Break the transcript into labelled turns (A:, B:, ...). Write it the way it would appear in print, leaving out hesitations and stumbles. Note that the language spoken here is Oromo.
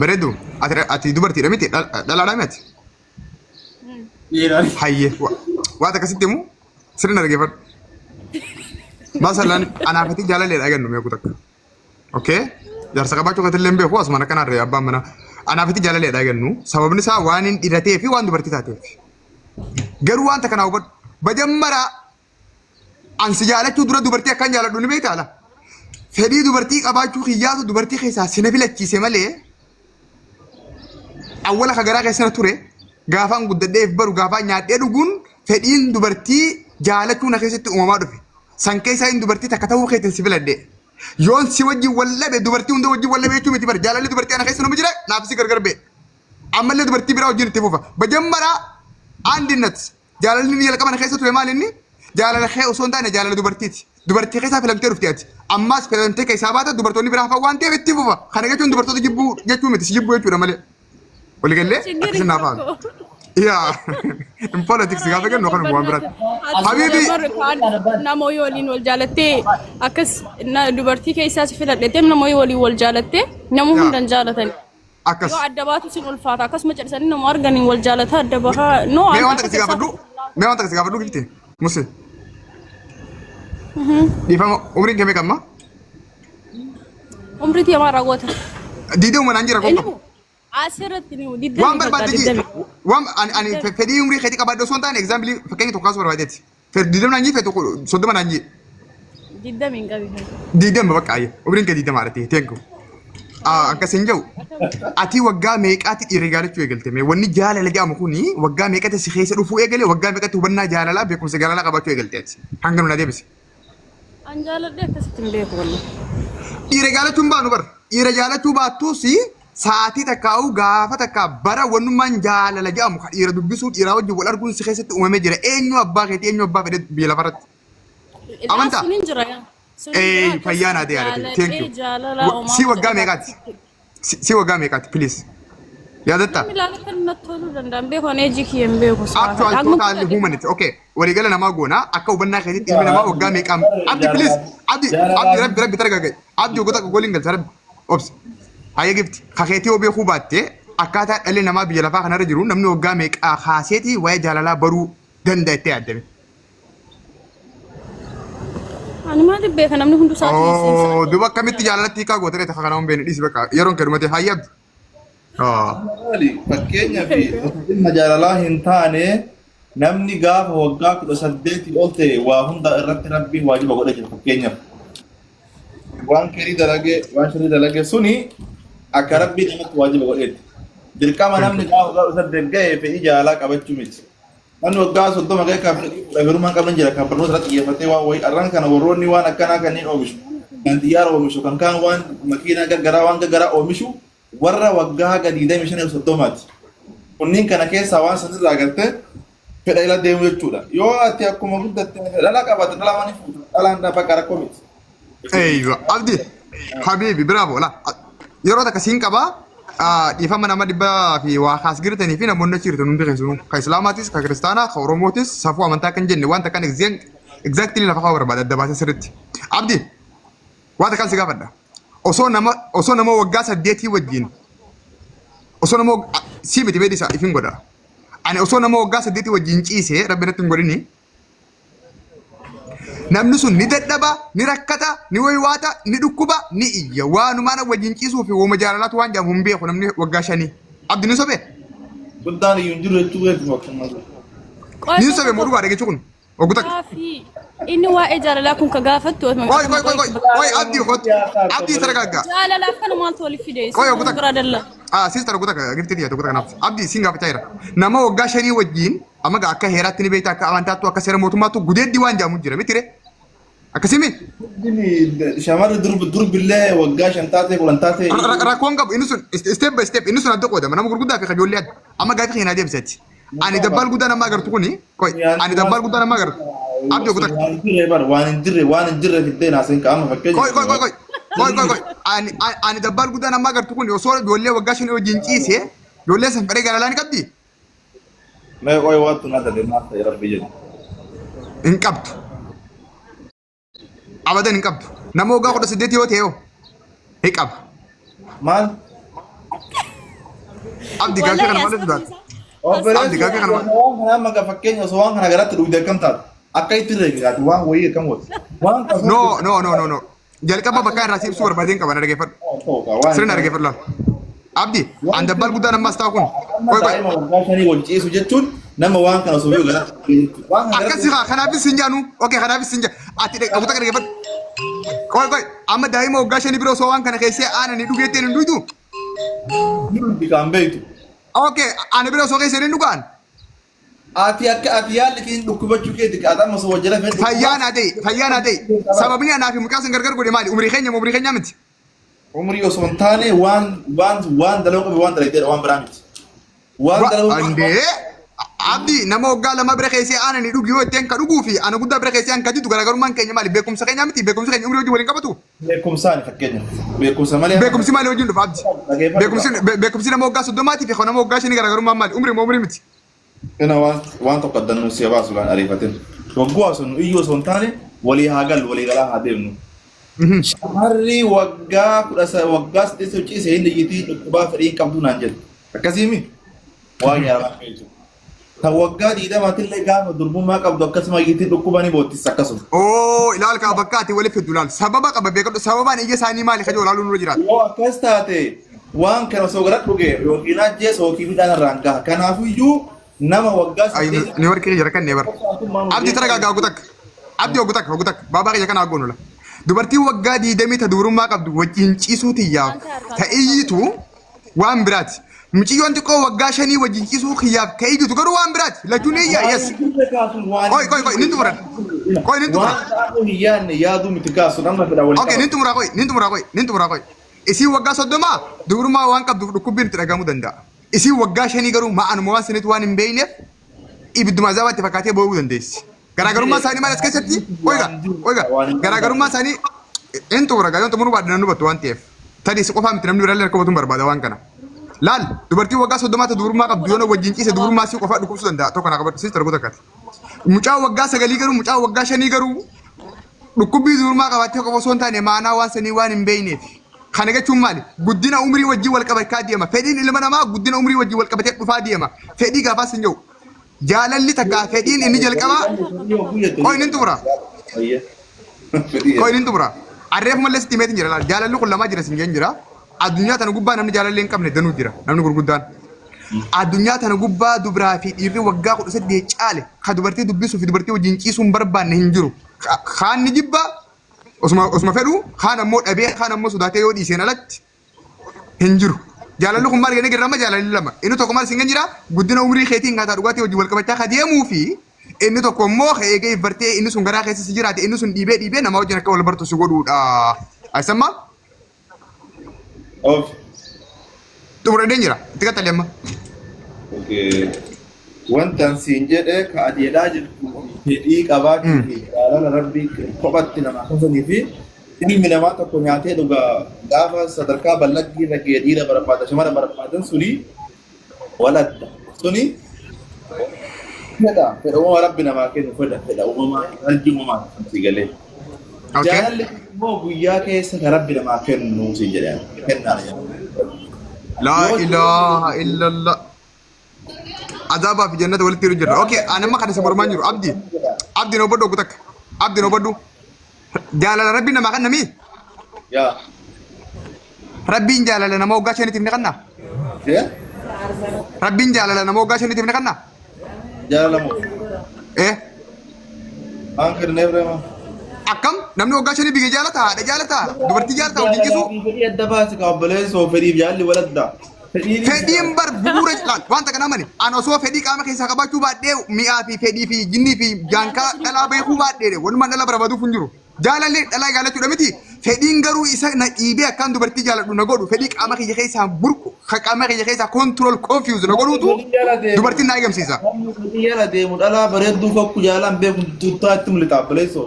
A: Bareedu ati ati dubartiidha miti dhalaadha miti.
B: Dhiiraan.
A: Hayyee waan akkasitti himu sirna dhaggeeffadhu. Masalan anaaf ati jaalalleedha eegannu meeku takka. Okay? Jaarsa qabaachuu kan illee hin beeku asumaan akkanaa irree abbaan manaa. Anaaf ati jaalalleedha eegannu sababni isaa waan hin dhiratee fi waan dubartii taateef. Garuu wanta kana hubadhu. Bajammaraa an si jaalachuu dura dubartii akkan jaaladhu ni beektaa laa? Fedhii dubartii qabaachuu kiyyaatu dubartii keessaa si na filachiise malee awwala ka garaa keessa na ture gaafaan guddadhee if baru gaafaan nyaadhee dhuguun fedhiin dubartii jaalachuu na keessatti uumamaa dhufe. San keessaa hin dubartii takka ta'uu keetiin si filadhe. Yoon si wajjin wal dhabe dubartii hunda wajjin wal dhabe jechuu miti bar jaalalli dubartii ana keessa nama jira naaf si gargar ba'e. Ammallee dubartii biraa wajjin itti fufa. Bajammaraa andinnat Jaalalli inni jalqaba na keessa ture maal inni? Jaalala kee osoo hin taane jaalala dubartiiti. Dubartii keessaa filamtee dhufte ati. Ammaas filamtee keessaa baata dubartoonni biraa hafan waan ta'eef itti fufa. Kana jechuun dubartoota jibbuu jechuu miti si jibbuu jechuudha malee. Waliigallee
C: Chiggir
A: akkasii naaf haala.
C: tokko.
A: Yaa in politics gaafa kennu kanuma waan biraati. Habibi
C: Nama waliin wal jaalattee akkas dubartii keessaa si filadhettee nama waliin wal jaalattee nama
A: Yaa.
C: hundan jaalatan.
A: Akkas.
C: Yoo adda baatu sin ulfaata akkasuma callisanii nama arganiin wal jaalata adda bahaa. No
A: Mee
C: an
A: wanta
C: akka
A: si gaafadhu.
C: keessaa
A: Mee wanta si gaafadhu gifti. Musi. Dhiifama umriin kee meeqa amma?
C: Umrii tiyya maal raawwata?
A: Diidee naan jira
C: Inni
A: qofa.
C: asirratti ni
A: Waan
C: diddami bakka
A: barbaadde ji.
C: diddami.
A: Waan ani ani fedhii umrii keetii qabaadhe osoo hin taane example fakkeenya tokko kaasuu barbaadeeti. Diidama naan jii feetu 30 naan jii.
C: Diddami hin qabi.
A: 20 bakka ayya. Umriin kee 20 arati. Thank you. Akkas hin jiru. Ati waggaa meeqaatti dhiira jaalachuu eegalte? Mee wanni jaalala jedhamu kuni waggaa meeqatti si keessa dhufuu eegale? Waggaa meeqatti hubannaa jaalalaa beekumsa jaalalaa qabaachuu eegalte ati? Hanga nu na deebisi.
C: An jaaladhe akkasitti hin beeku wallah.
A: Dhiira jaalachuu hin baanu bar. Dhiira jaalachuu baattuus sa'aatii takkaa'uu gaafa takkaa bara wannummaan jaalala jedhamu kan dhiira dubbisuu dhiiraa wajjin wal arguun si keessatti uumamee jira. Eenyu abbaa keetii eenyu abbaa fedhe biyya lafarratti. Amantaa?
C: Sun hin jira yaa. Sun hin jira
A: Ee
C: akkas
A: fayyaa naa ta'e yaadate. Thank you.
C: jaaladhee jaalala homaa
A: Si waggaa
C: jedhama
A: meeqaati?
C: akkasitti.
A: Si waggaa meeqaati please? Yaadatta?
C: Namni ilaalee kan natti toluu danda'an beeku ani ejji kiyya hin beeku
A: Actual
C: Haguma
A: total
C: guddadhe.
A: humanity. Okay. Waliigala namaa goona akka hubannaa keetitti ilmi namaa waggaa meeqaan Abdi please Abdi Abdi rabbi rabbi targaagee Abdi waggoota akka gooliin galcha rabbi obsi. Hayya gifti kakeetii yoo beekuu baatte akkaataa dhalli namaa biyya lafaa kanarra jiru namni waggaa meeqaa kaaseeti waa'ee jaalalaa baruu danda'a itti yaaddame.
C: Ani maaliif beeka namni hundi isaatii
A: Oh, duuba akkamitti jaalalatti hiikaa gootee takka kana hin beekne dhiisi bakka yeroon kee dhumate hayya abdi. Oh.
B: Maali? Fakkeenyaaf osoo dhimma jaalalaa hin taane namni gaafa waggaa 18 ol ta'e waa hunda irratti rabbiin waajiba godhee jira fakkeenyaaf. Waan keerii dalagee waan sirrii dalagee suni akka rabbiin namatti waajiba godheetti. Dirqama namni gaafa waggaa 18 ga'e fedhii jaalalaa qabachuu miti. Namni waggaa 30 ga'e kan fedhii fuudhaa heerumaa hin qabne jira kan barnoota irratti xiyyeeffatee waan wayii arraan kana warroonni waan akkanaa kanneen oomishu kan xiyyaara oomishu kan kaan waan makiinaa gargaraa waan gargaraa oomishu warra waggaa haga 25 30ti. Kunniin kana keessaa waan sanirraa gartee fedha ila deemu jechuudha. Yoo ati akkuma guddatte dhala qabatte dhala waan hin fuutu dhalaan bakka rakkoo miti.
A: Eeywa Abdi Habibi bravo la yeroo takka siin qaba dhiifama nama dhibbaa fi waa kaas jirtanii fi namoonni achi jirtan hundi keessanuu ka Islaamaatis ka Kiristaanaa ka Oromootis safuu amantaa kan jenne wanta kan exactly lafa kaa'uu barbaada adda baasee sirriitti. Abdi waan takkaan si gaafadha. Osoo nama waggaa 8 wajjin osoo nama si miti beedisa ifin godha. Ani osoo nama waggaa 8 wajjin ciisee rabbi natti hin godhini Namni sun ni dadhaba, ni rakkata, ni waywaata, ni dhukkuba, ni iyya. Waanumaan wajjin ciisuu fi wooma jaalalaatu waan jedhamu hin beeku namni waggaa 5. Abdi ni sobee?
B: Guddaan iyyuu hin jiru jechuu beeku akkuma.
C: Qoy
A: Ni
C: qoy
A: sobee moo dhugaadha jechuun kun? Oggu takka.
C: Gaafii inni waa'ee jaalalaa kun ka gaafattu
A: Qoy qoy qoy qoy qoy Abdi kottu. Abdi taragaaggaa.
C: Jaalalaaf kana maaltu waliif fide?
A: Qoy oggu takka.
C: Biraa dalla.
A: Ah, sister oggu takka gifti tiyya oggu takka naaf. Abdi siin gaafachaa jira. Nama waggaa 5 wajjin Amma gaa akka heeraatti ni beekta akka amantaattu akka seera mootummaattu gudeeddii waan jedhamu jira miti ree. Akkasii mi?
B: Shamarri durbillee waggaa 5 taatee 10 taatee.
A: Rakkoon qabu inni sun step by step inni sun adda qoodama nama gurguddaa fi kajoollee adda. Amma gaafii keenya deebisi achi. Ani dabbaal guddaa nama agartu kuni qoy ani dabbaal guddaa nama agartu. Abdi ogu takka.
B: Waan hin jirre bar waan hin jirre waan hin jirre fiddee naaseen ka'ama fakkeenya.
A: Qoy qoy qoy qoy qoy qoy qoy ani ani dabbaal guddaa nama agartu kuni osoo ijoollee waggaa 5 wajjin ciisee ijoollee san fedhee galalaa ni qabdi.
B: Mee qoy waattu na dade maal ta'e rabbi jedhu.
A: Hin qabdu. Abadan hin qabdu. Nama waggaa 18 yoo ta'e hoo hin qaba.
B: Maal?
A: Abdi gaaffii
C: Wallahi
A: kana maaliif
C: haasofni
A: sodaata?
C: isaa
B: Obboleessi
A: Abdi gaaffii kana maal?
B: waan kana amma fakkeenya osoo waan kana garatti dhugde akkam taata? Akka itti reebisaati waan wayii akkam gooti? Waan kana
A: No, no, no, no, no. Jalqaba bakka irraa si ibsuu barbaadeen qaba na dhaggeeffadhu. Sirna dhaggeeffadhu laal. Abdi, an dabbaal guddaan ammas taa'u kun.
B: Amma
A: Qoy qoy.
B: daa'ima waggaa 5 wal ciisu jechuun nama waan kana osoo beeku garatti dhugde jechuudha. Waan kana garatti
A: Akkasi haa kanaafis hin jaanu. Okay, kanaafis hin jaanu. Ati dhaggeeffatu takka dhaggeeffadhu. Qoy qoy. Amma daa'ima waggaa 5 bira osoo waan kana keessee aananii dhugeetteen hin dhuydu.
B: ni hundi kan beektu.
A: Okay, ani bira osoo keessee hin dhugaan.
B: Ati akka ati yaalli kee dhukkubachuu keeti qaata amma osoo wajjira fedhu.
A: Fayyaa naa ta'e, fayyaa naa ta'e. Sababni anaa fi mucaa san gargar godhe maali? Umrii keenya moo umrii keenya miti?
B: Umrii osoo hin taane waan waan waan dalaguu qabu waan dalagdeedha waan biraa miti. Waan dalaguu qabu.
A: Andee Abdi nama waggaa 2 bira keessee aanani dhugi yoo itteen ka dhuguu fi ana guddaa bira keessee an ka didu garaagarummaan keenya maali? Beekumsa keenya miti? Beekumsi keenya umrii wajjin waliin qabatu?
B: Beekumsaani fakkeenya. Beekumsa malee.
A: Beekumsi maali wajjin dhufa Abdi?
B: Dhageeffadhu.
A: Beekumsi beekumsi nama waggaa 30 fi kan nama waggaa 5 garaagarummaan maali? Umrii moo umrii miti?
B: Kana waan waan tokko addan si baasu laan ariifatin. Wagguu osoo iyyuu osoo hin taane walii haa gallu walii galaa haa deemnu. Shamarri waggaa 10 waggaa 8 ciise hin iyyitii dhukkubaa fedhii hin qabdu naan jettu. Akkasiimi? Waan yaalamaa beektu. Kan waggaa 20tillee gaafa durbummaa qabdu akkasuma iyyitii dhukkuba ni boottis akkasuma.
A: Oo ilaal kaa bakka ati waliif fiddu ilaal. Sababa qaba beekadhu sababaan iyya isaanii maali kajoo ilaaluu nurra jiraata.
B: Yoo akkas taate waan kana osoo gara dhuge yookiin ajjeesa yookiin midhaan irraan gaha. Kanaafiyyuu nama waggaa
A: Ay
B: 8
A: ni warqii jira kan bar. Abdi tara gaagaa ogu takka. Abdi ogu takka ogu takka. Baabaa kiyya kana hagoonu la. Dubartiin waggaa 20 ta dubrummaa qabdu wajjin ciisuu tiyyaaf ta iyyitu waan biraati. Mucayyoon xiqqoo waggaa 5 wajjin ciisuu kiyyaaf ka iyyitu garuu waan biraati. Lachuun iyya yes. Qoy qoy qoy nin xumuran. Qoy nin xumura.
B: Waan ta'uu hin yaadne yaaduu miti kaasu nama fedha waliin
A: Okay, nin xumura qoy nin xumura qoy nin xumura qoy. Isiin waggaa 30 dubrummaa waan qabduuf dhukkubbiin itti dhagahamuu danda'a. Isiin waggaa 5 garuu ma'anuma waan sanitti waan hin beekneef ibidduma azabaatti fakkaatee boo'uu dandeessi. Garaagarummaa isaanii maal as keessatti? Qoyga, qoyga. Garaagarummaa isaanii hin xumura gaa yoon xumuruu baadhe nan hubattu waan ta'eef. Tadi si qofaa miti namni biraallee harka hubatuun barbaada waan kana. Laal dubartiin waggaa 30 ta dubrummaa qabdu yoon wajjin ciise dubrummaa si qofaa dhukkubsuu danda'a. Tokko naa qabadhu sister goota akkati. Mucaa waggaa 9 garuu mucaa waggaa 5 garuu dhukkubbii dubrummaa qabaattee qofa osoo hin taane maanaa waan sanii waan hin beekneef. Kana jechuun maali? Guddina umrii wajjin wal qabachaa deema. Fedhiin ilma namaa guddina umrii wajjin wal qabatee dhufaa deema. Fedhii gaafaas hin jiru. Jaalalli takkaa fedhiin inni jalqabaa qoy nin xumura. Qoy nin xumura. Arreefu mallee sitti himeetin jira laal. Jaalalli kun lamaa jira sin jeen jira. Addunyaa tana gubbaa namni jaalallee hin qabne danuu jira. Namni gurguddaan. Addunyaa tana gubbaa dubraa fi dhiirri waggaa 18 caale ka dubartii dubbisuu fi dubartii wajjin ciisuu hin barbaanne hin jiru. Kaan ni jibba osuma osuma fedhu kaan ammoo dhabee kaan ammoo sodaatee yoo dhiiseen alatti hin jiru. Jaalalli kun maal jennee jirra amma jaalalli lama. Inni tokko maal siin jira guddina umrii keetiin kaataa dhugaatii wajjin wal qabachaa ka deemuu fi inni tokko immoo ka eegee if bartee inni sun garaa keessa si jiraate inni sun dhiibee dhiibee nama wajjin akka wal bartu si godhuudha. Ayisammaa
B: Of.
A: xumuradheen jira. Itti qaxxalee amma.
B: Okay. Wanta an siin jedhe ka ati jedhaa jirtu fedhii qabaachuu fi jaalala rabbii kophatti namaa kasanii fi ilmi namaa tokko nyaatee dhuga gaafa sadarkaa ballaggii irra ga'e dhiira barbaada shamara barbaadan suni waladda suni fedha fedha uumama rabbi namaa kennu fedha fedha uumamaa arjii uumamaa si galee.
A: Okay.
B: Jaalalli kun immoo guyyaa keessa ka rabbi namaa kennu si jedhe kennaa jedha.
A: Laa
B: Yoo
A: ilaaha illallah. Azaabaa fi jannata walitti hidhu jirra. Okay, ani amma kana isa mormaan jiru. Abdi, Abdi na hubadhu oggu takka. Abdi na hubadhu. Jaalala rabbiin namaa kennamii?
B: Yaa.
A: Rabbiin jaalala nama waggaa 5tiif ni kennaa?
B: Jee?
A: Rabbiin jaalala nama waggaa 5tiif ni kennaa?
B: Jaalala moo?
A: Eh,
B: Waan kenneef reema.
A: Akkam namni waggaa 5 biyya jaalata, haadha jaalata, dubartii jaalata, wajjin ciisuu.
B: Jaalalaa fi fedhii adda baasi ka obboleessoo fedhiif jaalli waladda. Fedhiin
A: Fedhiin bar bu'uura laal wanta kana amane an osoo fedhii qaama keessaa qabaachuu baadhee mi'aa fi fedhii fi jinnii fi jaankaa dhalaa beekuu baadhee walumaan dhala barbaaduuf hin jiru. Jaalalli dhalaa jaalachuudha miti. Fedhiin garuu isa na dhiibee akkaan dubartii jaaladhu na godhu fedhii qaama kiyya keessaa burqu ka qaama kiyya keessaa control confuse na godhuutu
B: Fedhii jala deemu.
A: dubartiin na eegamsiisa.
B: Namni fedhii jala deemu dhalaa bareedduu fokku jaalaan beeku tuttaa itti mul'ata obboleessoo.